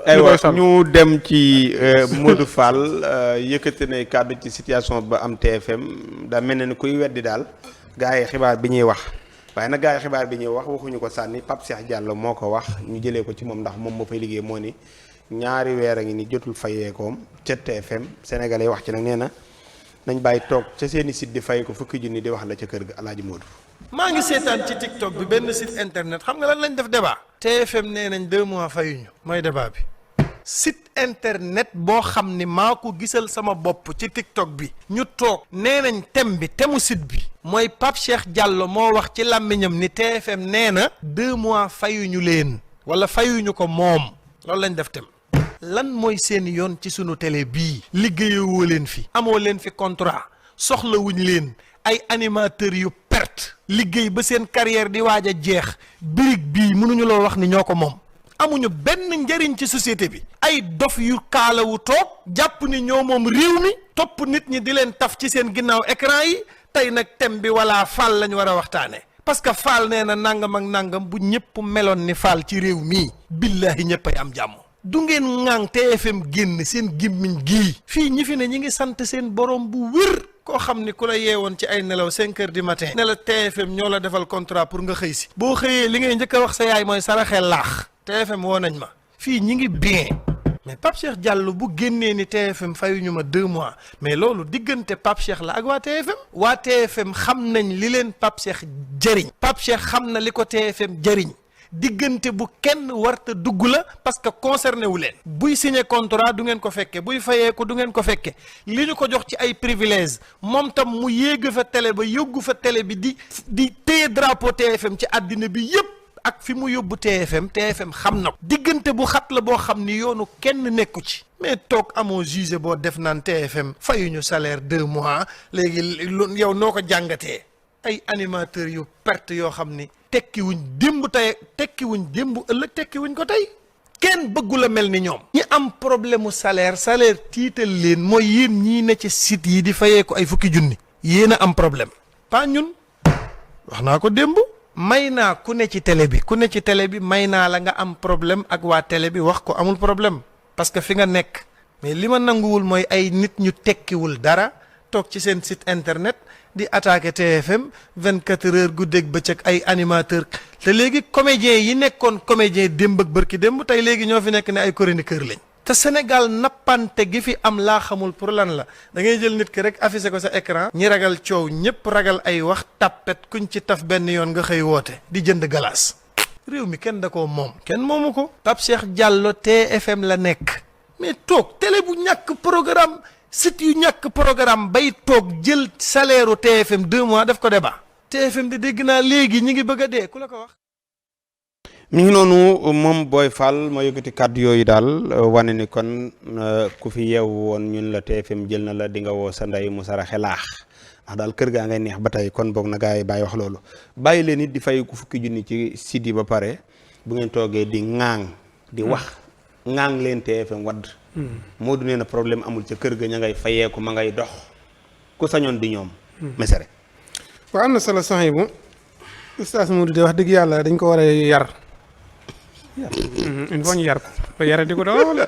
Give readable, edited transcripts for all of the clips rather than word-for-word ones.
aywa ñu dem ci Modou Fall yëkkati na kàddu ci situation ba am TFM daa mel ne ni kuy weddi daal gars yi xibaar bi ñuy wax waaye nag gars yi xibaar bi ñuy wax waxuñu ko sànni Pape Cheikh Diallo moo ko wax ñu jëlee ko ci moom ndax moom moo fay liggéey moo ni ñaari weer a ngi ni jotul fayeekoom ca TFM sénégalais wax ci nag nee na nañ bàyyi toog ca seeni site di fay ko fukki junni di wax la ca kër ga Alaaji Modou. maa ngi seetaan ci TikTok bi benn site internet xam nga lan lañ def débat. TFM nee nañ 2 mois fayuñu mooy débat bi. site internet boo xam ni maa ko gisal sama bopp ci TikTok bi. ñu toog nee nañ thème bi thème mu site bi. mooy Pape Cheikh Diallo moo wax ci làmmiñam ni TFM nee na 2 mois fayuñu leen. wala fayuñu ko moom. loolu lañ def thème. lan mooy seen yoon ci sunu télé bii. liggéeyoo leen fi. amoo leen fi contrat. soxlawuñ leen. ay animateurs yu perte. liggéey ba seen carrière di waaj a jeex. birig bii mënuñu loo wax ni ñoo ko moom. amuñu benn njëriñ ci société bi. ay dof yu kaalawu toog. jàpp ni ñoo moom réew mi. topp nit ñi di leen taf ci seen ginnaaw écran yi. tey nag thème bi wala Fall lañ war a waxtaane parce que Fall nee na nangam ak nangam bu ñëpp meloon ni Fall ci réew mii. billahi ñëpp ay am jàmm. du ngeen ŋang TFM génn seen gémmiñ gii. fii ñi fi ne ñi ngi sant seen borom bu wér. koo xam ni ku la yeewoon ci ay nelaw 5 heures du matin. ne la TFM ñoo la defal contrat pour nga xëy si. boo xëyee li ngay njëkk a wax sa yaay mooy saraxel laax. TFM woo nañ ma. fii ñi ngi bien. mais Pape Cheikh Diallo bu génnee ni TFM fayuñu ma 2 mois mais loolu diggante Pape Cheikh la ak waa TFM. waa TFM xam nañ li leen Pape Cheikh jëriñ. Pape Cheikh xam na li ko TFM jëriñ. diggante bu kenn warta dugg la parce que concerné wu leen. buy signé contrat du ngeen ko fekke buy fayee ko du ngeen ko fekke li ñu ko jox ci ay privilèges moom tam mu yéeg fa télé ba yóbbu fa télé bi di téye drapeau TFM ci àddina bi yépp ak fi mu yóbbu TFM xam na ko. diggante bu xat la boo xam ni yoonu kenn nekku ci. mais toog amoo jugé boo def naan TFM fayuñu salaire 2 mois léegi yow noo ko jàngatee. ay animateurs yu perte yoo xam ni. tekkiwuñ démb tey tekkiwuñ démb ëllëg tekkiwuñ ko tey kenn bëggu la mel ni ñoom. ñi am problème mu salaire tiital leen mooy yéen ñii ne ci site yi di fayee ko ay fukki junni. yéen a am problème. pas ñun wax naa ko démb. may naa ku ne ci télé bi may naa la nga am problème ak waa télé bi wax ko amul problème parce que fi nga nekk. mais li ma nanguwul mooy ay nit ñu tekkiwul dara toog ci seen site internet. di attaqué TFM 24 heures guddeeg bëccëg ay animateur te léegi comédiens yi nekkoon comédien démb ak bërki démb tey léegi ñoo fi nekk ne ay chroniqueur lañ. te Sénégal nappante gi fi am laa xamul pour lan la da ngay jël nit ki rek affiché ko sa écran. ñi ragal coow ñëpp ragal ay wax tappet kuñ ci taf benn yoon nga xëy woote di jënd galaas. réew mi kenn da koo moom. kenn moomu ko. Pape Cheikh Diallo TFM la nekk. mais toog télé bu ñàkk programme. site yu ñàkk programme bay toog jël salaire u TFM 2 mois def ko débat. TFM di dégg naa léegi ñi ngi bëgg a dee ku la ko wax. mi ngi noonu moom Boy Fall ma yëkkati kàddu yooyu daal wane ni kon ku fi yeewu woon ñun la TFM jël na la di nga woo sa ndey mu saraxe laax ndax daal kër gaa ngay neex ba tey kon boog na gaa yi bàyyi wax loolu. bàyyi leen it di fay ku fukki junni ci site yi ba pare bu ngeen toogee di ŋaang di wax ŋaang leen TFM wadd. Modou nee na problème amul ca kër ga ña ngay fayeeku ma ngay dox ku sañoon di ñoom. mesere. waaw am na solo sax yi bu Oustaz Modou de wax dëgg yàlla dañ ko war a yar. il faut ñu yar ko ba yara di ko dool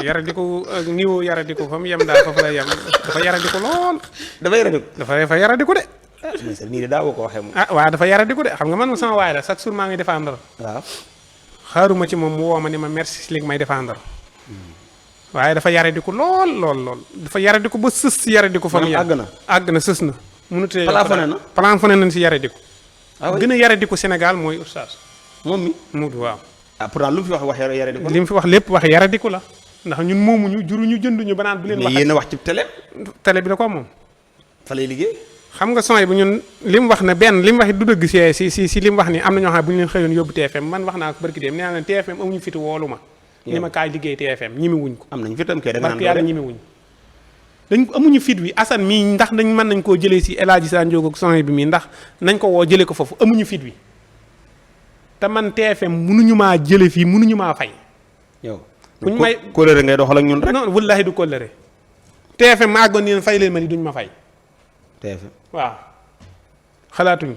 yara di ko niveau yara di ko fa mu yem daal foofu lay yem dafa yara di ko lool. dafa yara di ko. dafa yara di ko de. mesere nii de daa woo ko waxee moom. waaw dafa yara di ko de xam nga man sama waay la chaque jour maa ngi défendre. waaw. xaaruma ci moom mu woo ma ni ma merci si li may défendre. waaye dafa yara di ko lool dafa yara di ko ba sës si yara di ko fa mu yem àgg na sës na. mënutee plafonné nañ si yara di ko. gën a yara di ko Sénégal mooy Oustaz. moom mi Modou waaw. pourtant lu mu fi wax yara di ko. li mu fi wax lépp wax yara di ko la ndax ñun moomuñu juruñu jënduñu ba naan bu leen. wax mais yéen a wax ci télé. télé bi da ko moom. fa lay liggéey. xam nga son yi bu ñun li mu wax ne benn li mu wax du dëgg si li mu wax ni am na ñoo xam ne bu ñu leen xëyoon yóbbu TFM man wax naa ko barki dem nee naa leen TFM amuñu fitu woolu ma. ni ma kaay liggéey TFM ñimi wuñ ko. am nañu fitam kay da nga naan yàlla ñimi wuñ dañ amuñu fit wi Assane mii ndax dañ mën nañ koo jëlee si El Hadji Sa Ndiogou ak son bi mii ndax nañ ko woo jëlee ko foofu amuñu fit wi te man TFM mënuñu maa jële fii mënuñu maa fay. yow buñ may kóllëre ngay doxal ak ñun rek. non wallaahi du kóllëre TFM ma àggoon ni fay leen ma ni duñ ma fay. TFM waaw xalaatuñ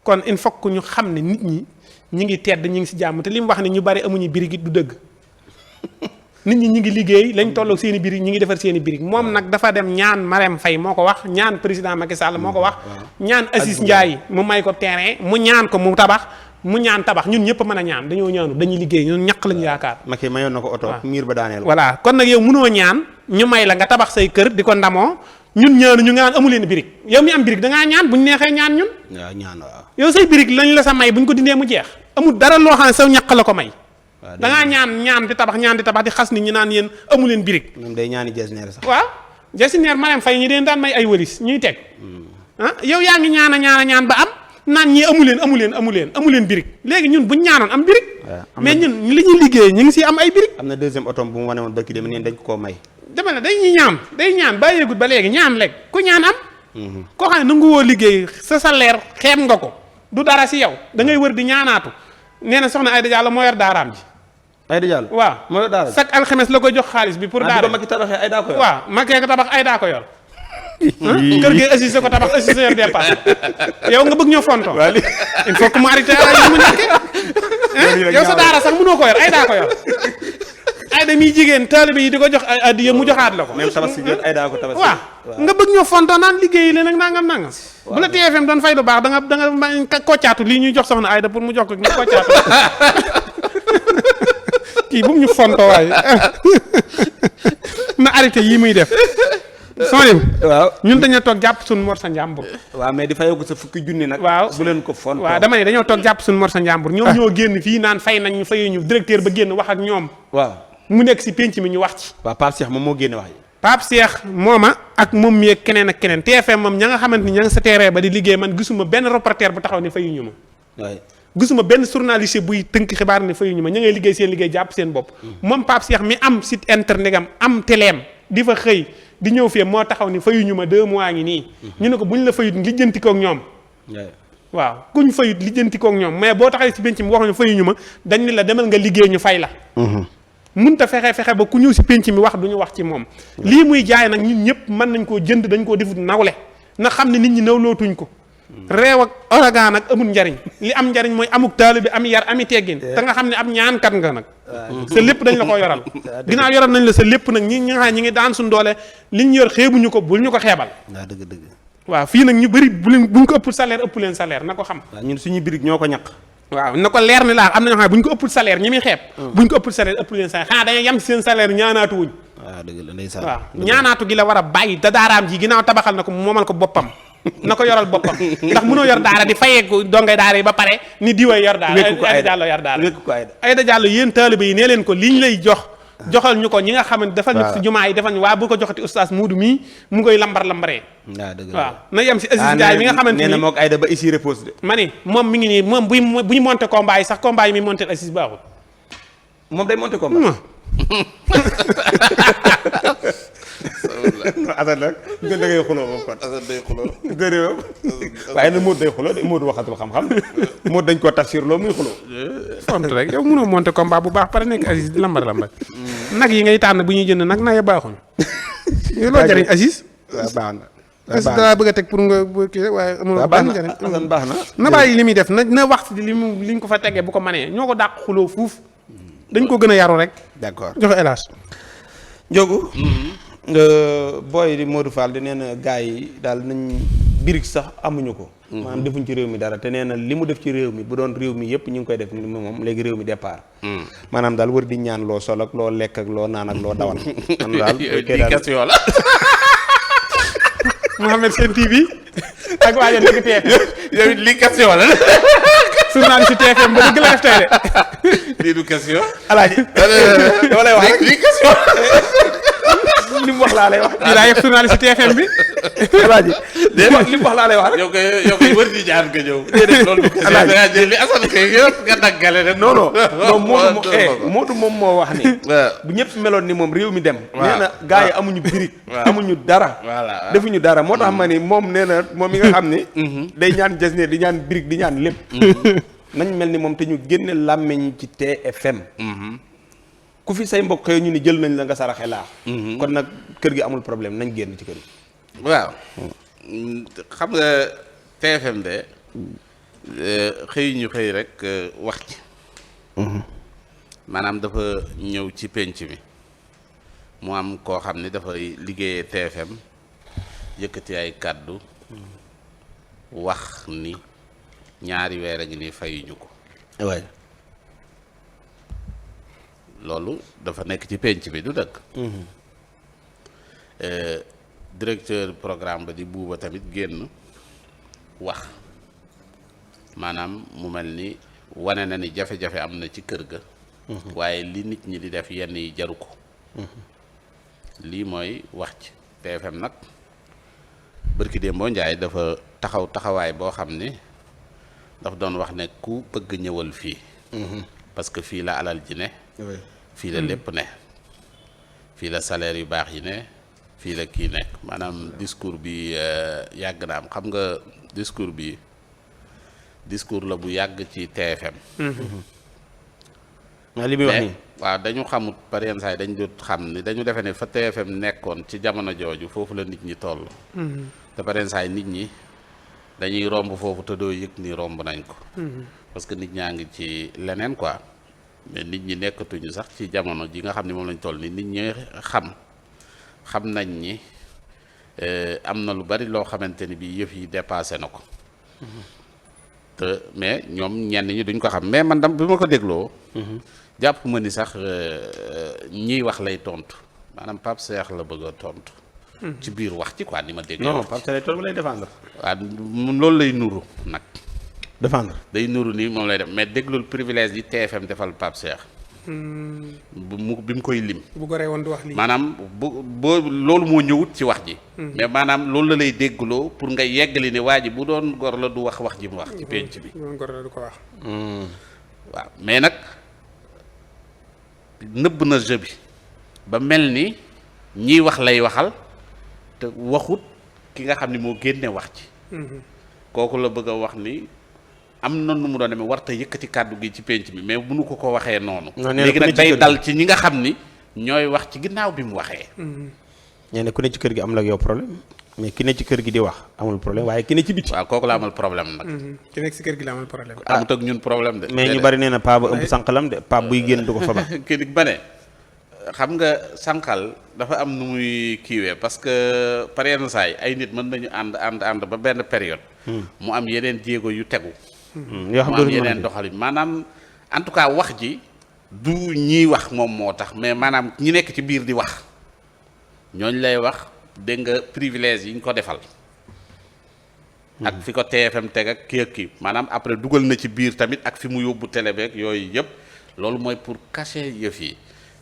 ko kon il faut que ñu xam ne nit ñi ngi tedd ñi ngi si jàmm te li mu wax ne ñu bari amuñu birig du dëgg nit ñi ngi liggéey lañ tolloog seen i birig ñi ngi defar seen i birig moom nag dafa dem ñaan Marème Faye moo ko wax ñaan président Macky Sall moo ko wax ñaan Aziz Ndiaye mu may ko terrain mu ñaan ko mu tabax mu ñaan tabax ñun ñëpp mën a ñaan dañoo ñaanu dañuy liggéey ñun ñaq lañu yaakaar Macky mayoon na ko oto miir ba daaneel voilà kon nag yow mënoo ñaan ñu may la nga tabax say kër di ko ndamoo ñun ñaanu ñu nga naan amu leen birig yow mi am birig da ngaa ñaan buñ neexee ñaan ñun waaw ñaan waaw yow say birig lañ la sa may buñ ko dindee mu jeex amul dara loo xam ne saw ñaq la ko may da ngaa ñaan di tabax di xas nit ñi naan yéen amu leen birig moom day ñaani jasneer sax waaw jasneer Marème Faye ñi deen daan may ay wëlis ñuy teg yow yaa ngi ñaan ba am naan ñii amu leen birig léegi ñun buñ ñaanoon am birig mais ñun li ñuy liggéey ñu ngi si am ay birig am na deuxième otom bu mu wane woon bëkki dem neen dañ ko koo may dama ne day ñaan bàyyeegut ba léegi ñaan lekk ku ñaan am koo xam ne nangu woo liggéey sa salaire xeeb nga ko du dara si yow da ngay wër di ñaanaatu nee na soxna Aïda Diallo moo yor daaraam ji Aïda Diallo waaw moo yor daara chaque alxames la koy jox xaalis bi pour daara Macky tabaxee Aïda ko yor waaw Macky ko tabax Aïda ko yor kër gi assisté ko tabax assisté yor dépasse yow nga bëgg ñoo fonto il faut que mu arrêté yi mu nekkee yow sa daara sax mënoo ko yor Aïda ko yor Aïda miy jigéen taalibe yi di ko jox ay addiya mu joxaat la ko même tabaski jot Aïda ko tabaski waaw nga bëgg ñoo fonto naan liggéeyi leen ak nangam bu la TFM doon fay lu baax da nga koccaatu lii ñuy jox soxna Aïda pour mu jox ko nga koccaatu kii bu mu ñu fonto waaye na arrêté yii muy def Sonia waaw ñun dañoo toog jàpp suñu mor sa njàmbur waaw mais di fayoo ko sa fukki junni nag waaw bu leen ko fon waaw dama ne dañoo toog jàpp suñu mor sa njàmbur ñoom ñoo génn fii naan fay nañ ñu fayee ñu directeur ba génn wax ak ñoom waaw mu nekk si penc mi ñu wax ci waaw Pape Cheikh moom moo génne wax yi Pape Cheikh mooma ak moom mi ak keneen ak keneen TFM moom ña nga xamante ni ña nga sa terrain ba di liggéey man gisuma benn reporter bu taxaw ne fayuñu ma waay gisuma benn journaliste buy tënk xibaar ne fayuñu ma ña ngay liggéey seen liggéey jàpp seen bopp moom Pape Cheikh mi am site internet am téléem di fa xëy di ñëw fii moo taxaw ni fayuñu ma 2 mois ngi nii ñu ne ko buñ la fayut lijjanti koog ñoom waaw kuñ fayut lijjanti koog ñoom mais boo taxawee si penc mi waxuñu fayuñu ma dañ ni la demal nga liggéey ñu fay la munta fexe ba ku ñëw si penc mi wax duñu wax ci moom lii muy jaay nag ñun ñëpp mën nañ koo jënd dañ koo defut nawle na xam ne nit ñi nawlootuñ ko réew ak oragan nag amul njariñ li am njariñ mooy amuk taalibe am yar ami teggin te nga xam ne am ñaankat nga nag sa lépp dañ la ko yoral ginnaaw yoral nañ la sa lépp nag ñi nga xam ñi ngi daan suñ doole liñ yor xeebuñu ko bul ñu ko xeebal waaw dëgg waaw fii nag ñu bëri buñ ko ëppul salaire ëpp leen salaire na ko xam waaw ñun suñu birig ñoo ko ñaq waaw na ko leer ni laa am na ñoo xam ne buñ ko ëppul salaire ñi muy xeeb buñ ko ëppul salaire ëpp leen salaire xanaa dañuy yem si seen salaire ñaanaatu wuñ waaw dëgg la ndeysaan waaw ñaanaatu gi la war a bàyyi te daaraam ji ginnaaw tabaxal na ko moomal ko boppam na ko yoral boppam ndax mënoo yor daara di fayeeku dongay daara yi ba pare ni diway yor daara Aïda Diallo yor daara Aïda Diallo yéen taalibe yi nee leen ko liñ lay joxal ñu ko ñi nga xamante defal ñu ko si jumaa yi defal ñu waa bu ko joxati oustaz Muudu mii mu ngoy lambaree waaw na yem si Aziz Ndiaye mi nga xamante ni nee na moog Aïda ba ici repose de ma ni moom mi ngi nii moom bu ñu monté combat yi sax combat yi mi monté Aziz baaxul moom day monté combat Assane nag da ngay xuloo moom kon Assane day xuloo gërëm waaye nag Modou day xuloo de Modou waxatul xam-xam Modou dañ koo tafsir loo muy xuloo font rek yow mënoo monter combat bu baax pare nekk Aziz di lambar nag yi ngay tànn bu ñuy jënd nag ya baaxuñu yow loo jariñ Aziz waaw baax na Aziz daa bëgg a teg pour nga kii rek waaye amul benn njariñ Assane baax na bàyyi li muy def na wax li ñu ko fa tegee bu ko manee ñoo ko dàq xuloo fuuf dañ ko gën a yaru rek d'accord joxe hélas Njogu booy di Modou Fall di nee na gars yi daal nañ birig sax amuñu ko maanaam defuñ ci réew mi dara te nee na li mu def ci réew mi bu doon réew mi yëpp ñu ngi koy def ni moom léegi réew mi départ maanaam daal wër di ñaan loo sol ak loo lekk ak loo naan ak loo dawal man daal question la Mouhamed Sen TV ak waaja dëgg TFM yow it lii question la journaliste si TFM ba dëgg la def tey de lii du question alaaji dama lay wax rek lii question li mu wax laa lay wax di laa yëg journaliste si TFM bi alaaji li mu wax laa lay wax rek yow koy wër di jaan nga ñëw déedéet loolu du question da ngaa jël li Assane kay yëpp nga daggale rek non Modou moom moo wax ni bu ñëpp meloon ni moom réew mi dem nee na gars yi amuñu birig amuñu dara voilà defuñu dara moo tax ma ni moom nee na moom mi nga xam ni day ñaan jasneer di ñaan birig di ñaan lépp nañ mel ni moom te ñu génne làmmeñ ci TFM ku fi say mbokk ñu ni jël nañ la nga saraxe laa kon nag kër gi amul problème nañ génn ci kër gi waaw xam nga TFM de xëy ñu xëy rek wax ci maanaam dafa ñëw ci penc mi mu am koo xam ni dafay liggéeyee TFM yëkkati ay kàddu wax ni ñaari weer a ngi ni fayuñu ko waay loolu dafa nekk ci penc bi du dëkk directeur programme ba di buuba tamit génn wax maanaam mu mel ni wane na ni jafe-jafe am na ci kër ga waaye li nit ñi di def yenn yi jaru ko lii mooy wax ci TFM nag bërki Dembo Njaay dafa taxawaay boo xam ni daf doon wax ne ku bëgg ñëwal fii parce que fii la alal ji ne fii la lépp ne fii la salaire yu baax yi ne fii la kii nekk maanaam discours bi yàgg na am xam nga discours la bu yàgg ci TFM li muy wax nii waaw dañu xamut par yenn saa yi dañu dut xam ni dañu defe ne fa TFM nekkoon ci jamono jooju foofu la nit ñi toll te par yenn saa yi nit ñi dañuy romb foofu te doo yëg ni romb nañ ko parce que nit ñaa ngi ci leneen quoi mais nit ñi nekkatuñu sax ci jamono ji nga xam ne moom lañ toll ni nit ñi xam nañ ni am na lu bari loo xamante ni bi yëf yi dépassé na ko te mais ñoom ñenn ñi duñ ko xam mais man dam bi ma ko dégloo jàpp ma ni sax ñiy wax lay tontu maanaam Pape Cheikh la bëgg a tontu ci biir wax ci quoi ni ma dégg non Pape Cheikh lay tontu lay défendre waaw loolu lay nuru nag défendre day nuru ni moom lay def mais déglul privilège yi TFM defal Pape Cheikh bi mu koy lim bu ko rewoon du wax lii maanaam boo loolu moo ñëwut ci wax ji mais maanaam loolu la lay déggloo pour nga yeggali ne waa ji bu doon gor la du wax ji mu wax ci penc bi bu doon gor la du ko wax waaw mais nag nëbb na jeu bi ba mel ni ñiy wax lay waxal te waxut ki nga xam ni moo génne wax ci kooku la bëgg a wax ni am na nu mu doon demee warta yëkkati kàddu gi ci penc mi mais mënu ko waxee noonu léegi nag day dal ci ñi nga xam ni ñooy wax ci ginnaaw bi mu waxee nee na ku ne ci kër gi am la yow problème mais ki ne ci kër gi di wax amul problème waaye ki ne ci biti waaw kooku la amal problème nag ki nekk ci kër gi la amal problème amut ak ñun problème de mais ñu bari nee na paa ba ëmb sànqalam de paa buy génn du ko fa ba kii di ba ne xam nga sànqal dafa am nu muy kiiwee parce que par yenn saa yi ay nit mën nañu ànd ba benn période mu am yeneen jéego yu tegu yoo xam mu am yeneen doxalin maanaam en tout cas wax ji du ñiy wax moom moo tax mais maanaam ñi nekk ci biir di wax ñooñ lay wax dégg nga privilège yi ñu ko defal ak fi ko TFM teg ak kii maanaam après dugal na ci biir tamit ak fi mu yóbbu télé beeg yooyu yëpp loolu mooy pour cacher yëf yi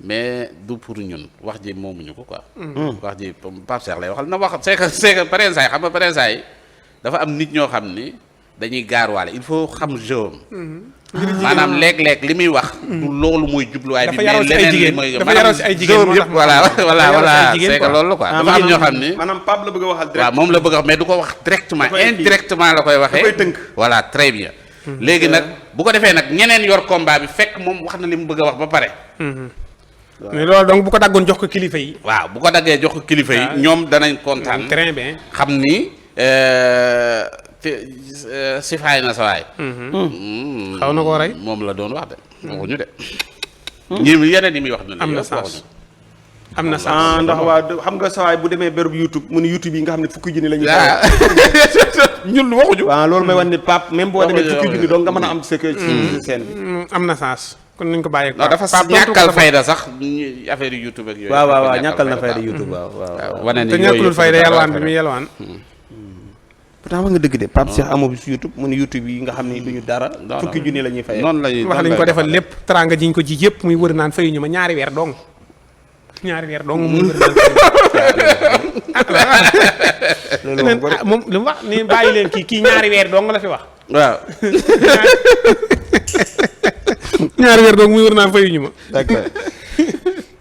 mais du pour ñun wax ji moomuñu ko quoi. wax ji Pape Cheikh lay waxal na wax c'est que pareen saay xam nga pareen saay dafa am nit ñoo xam ni dañuy gaarwaale il faut xam jeu maanaam léeg-léeg li muy wax. du loolu mooy jubluwaay bi. mais leneen li mooy dafa yaroo si ay jigéen moo tax voilà c'est que loolu quoi. dafa am ñoo xam ni maanaam Pape la bëgg a waxal. waaw moom la bëgg a wax mais du ko wax directement indirectement la koy waxee. da koy tënk voilà très bien. léegi nag bu ko defee nag ñeneen yor combat bi fekk moom wax na li mu bëgg a wax ba pare. mais loolu donc bu ko daggoon jox ko kilifa yi. waaw bu ko daggee jox ko kilifa yi ñoom danañ kontaan. très bien xam ni. si faay na sa waay. xaw na koo rey. moom la doon wax de. waxuñu de. ñi yeneen yi muy wax na. am na sens am na sens. ndax waa xam nga sa waay bu demee bérub YouTube mu ne YouTube yi nga xam ne fukki junni la ñuy. ñun waxuñu. waaw loolu may wax ne Pape même boo demee fukki junni donc nga mën a am ci scène bi. am na sens kon nañ ko bàyyi. non dafa ñàkkal fayda sax affaire yu YouTube ak yooyu. waaw ñàkkal na fayda YouTube waaw. wane ni te ñàkkulul fayda yalwaan bi muy yalwaan. pourtant wax nga dëgg de Pape Cheikh amoo bi si YouTube mu ne YouTube yi nga xam ne duñu dara. fukki junni la ñuy fayee. noonu la ñuy wax lañ ko defal lépp teraanga jiñ ko ji yëpp muy wër naan fayuñu ma ñaari weer dong. ñaari weer dong muy wër naan loolu moom li mu wax ni bàyyi leen kii ñaari weer dong la fi wax. waaw. ñaari weer dong muy wër naan fayuñu ma. d'accord.